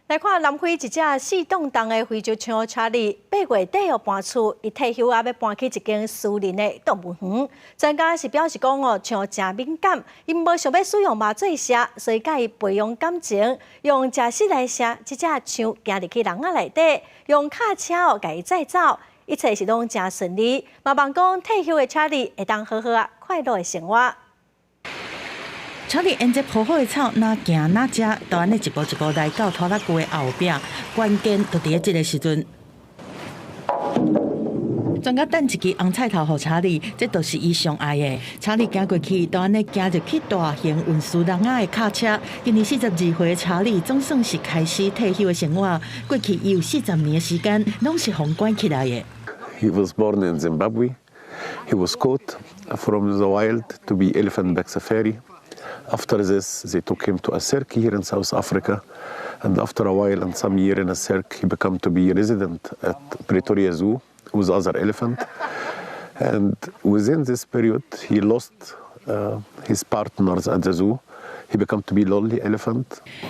來看南非一隻4磅重的非洲象查理，8月底予搬厝，伊退休啊，欲搬去一間私人的動物園。專家是表示講哦，象誠敏感，伊無想欲使用麻醉射，所以共伊培養感情，用食屎來射，這隻象行入去籠仔內底，用跤車哦共伊載走，一切是攏誠順利。嘛望講退休的查理會當好好仔快樂的生活。查理沿著鋪好的草，若行若食，就按呢一步一步來到拖拉機的後壁。關鍵就佇這个時陣。專家擲一支紅菜頭予查理，這就是伊上愛的。查理行過去，就按呢行入去大型運輸籠仔的卡車。今年42歲的查理總算是開始退休的生活。過去伊有40年的時間，攏是予關起來的。 He was born in Zimbabwe. He was caught from the wild to be elephant back safari. After this, they took him to a cirque here in South Africa. And after a while and some year in a cirque, he became to be resident at Pretoria Zoo with other elephant. And within this period, he lost his partners at the zoo. He became to be lonely elephant.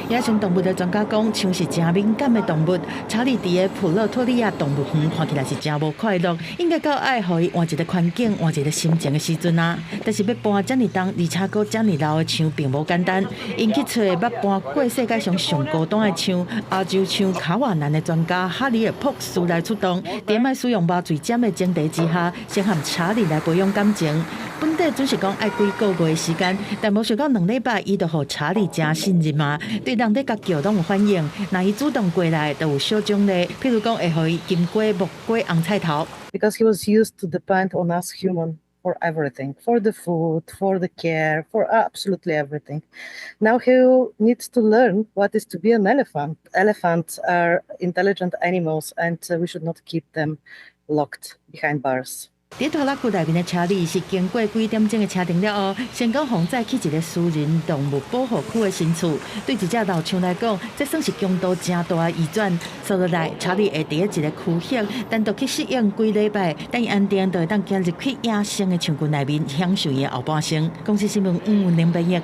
野生動物的專家講，象是誠敏感的動物。查理佇个普勒托利亞動物園看起來是誠無快樂，應該夠愛予伊換一个環境，換一个心情的時陣啊。但是欲搬遮爾重，而且閣遮爾老的象，並無簡單。𪜶去揣捌搬過世界上上高大的象，亞洲象卡瓦蘭的專家哈里爾博士來出動，佇莫使用麻醉針的前提之下，先和查理來培養感情。本底準是講愛幾個月的時間，但無想到2禮拜，伊就予查理誠信任啊，對人咧共叫攏有反應。若伊主動過來，就有小獎勵，譬如講會予伊金瓜、木瓜、紅菜頭。 Because he was used to depend on us human for everything, for the food, for the care, for absolutely everything. Now he needs to learn what is to be an elephant. Elephants are intelligent animals, and we should not keep them locked behind bars. 佇拖拉機內面的查理是經過幾點鐘的車程了後，成功予載去一个私人動物保護區的新厝。對一隻老象來講，這算是強度誠大的移轉。接落來，查理會佇一个區域單獨去適應幾禮拜，等伊安定，就會當行入去野生的象群內面，享受伊的後半生。公視新聞吳文玲編譯。